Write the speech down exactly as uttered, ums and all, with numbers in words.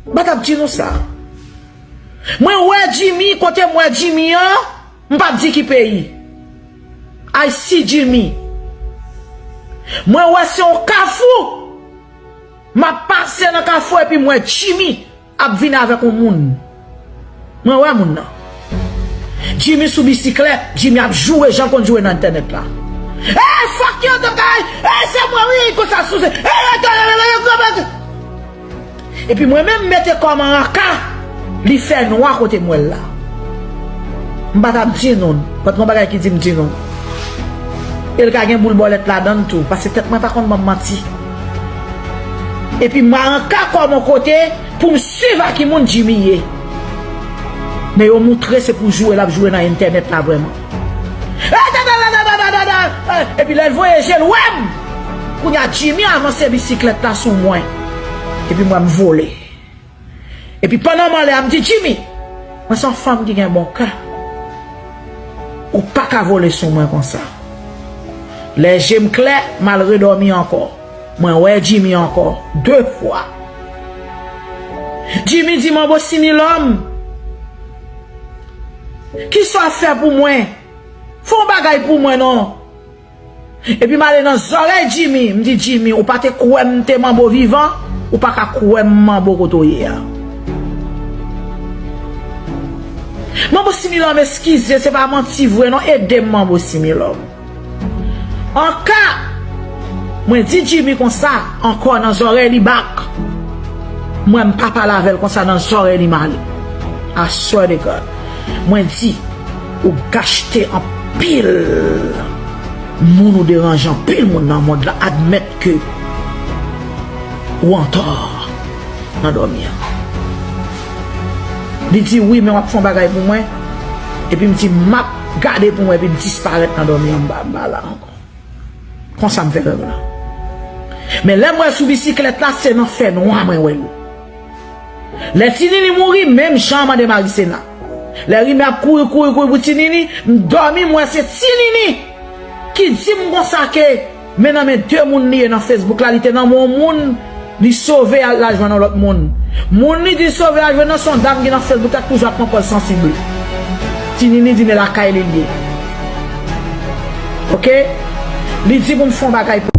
M pa t ap di nou sa. Mwen wè Jimmy, kote m wè Jimmy an, m p ap di ki peyi. I see Jimmy. Mwen wè se yon kafou. M ap pase nan kafou epi m wè Jimmy ap vin avèk yon moun. Mwen wè moun nan. Jimmy sou bisiklèt, Jimmy ap joure jan l konn joure nan entènèt la. Ey, fuck you, the guy! Ey, se mwen, wi, konsa sou se. Ey, ey, ey, ey, ey, ey, ey. Epi mwen menm mete kò m anka, li fè nwa kote m wè l la. M pa t ap di nou, pa t gen yon bagay ki di m di nou. E l ka gen boul bòlèt ladan l tou, paske tèt mwen pa konn ban m manti. Epi m anka kò m yon kote pou m swiv a ki moun Jimmy ye. Men yo moutre se pou joure l ap joure nan entènèt la vrèman. Epi lè l voye je l wè m, kounye a Jimmy avanse bisiklèt la sou mwen. Epi mwen m vole. Epi pandan m anlè a m di, Jimmy, mwen se yon fanm ki gen bon kè. Ou pa ka vole sou mwen konsa. Lè je m klè, m al redòmi ankò. Mwen wè Jimmy ankò de fwa. Jimmy di, Manbo Similòm, kisa w fè pou mwen? Fè yon bagay pou mwen non. Epi m ale nan zòrèy Jimmy, m di, Jimmy, ou pa te kwè m te manbo vivan, ou pa ka kwè m manbo kote w ye a. Manbo Similòm, eskize, se pa manti vre non, ede m, Manbo Similòm. Anka, mwen di Jimmy konsa, ankò nan zòrèy li back. Mwen, m pa pale avè l konsa nan zòrèy li m ale. I swear to God. Mwen di, ou gachte anpil moun, ou deranje anpil moun nan mond la, admèt ke ou antò nan dòmi an. Li di, wi, men w ap fè yon bagay pou mwen. Epi m di, m ap gade pou mwen, epi m disparèt nan dòmi an, m pa, m pa la ankò. Konsa m fè rèv la. Men lè m wè l sou bisiklèt la, se nan fènwa mwen wè l. Lè Ti Nini mouri, menm jan an mande Marisena. Lè rimè ap kouri, kouri, kouri pou Ti Nini, m dòmi, m wè se Ti Nini ki di m konsa ke men nan men de moun li ye nan Facebook la, li te nan men yon moun, li sove al, al jwenn yon lòt moun. Moun li di sove al jwenn nan se yon dam ki nan Facebook la, toujou ap pran pòz sansib li. Ti Nini di men lakay li l ye. Oke? Li di pou m fè yon bagay pou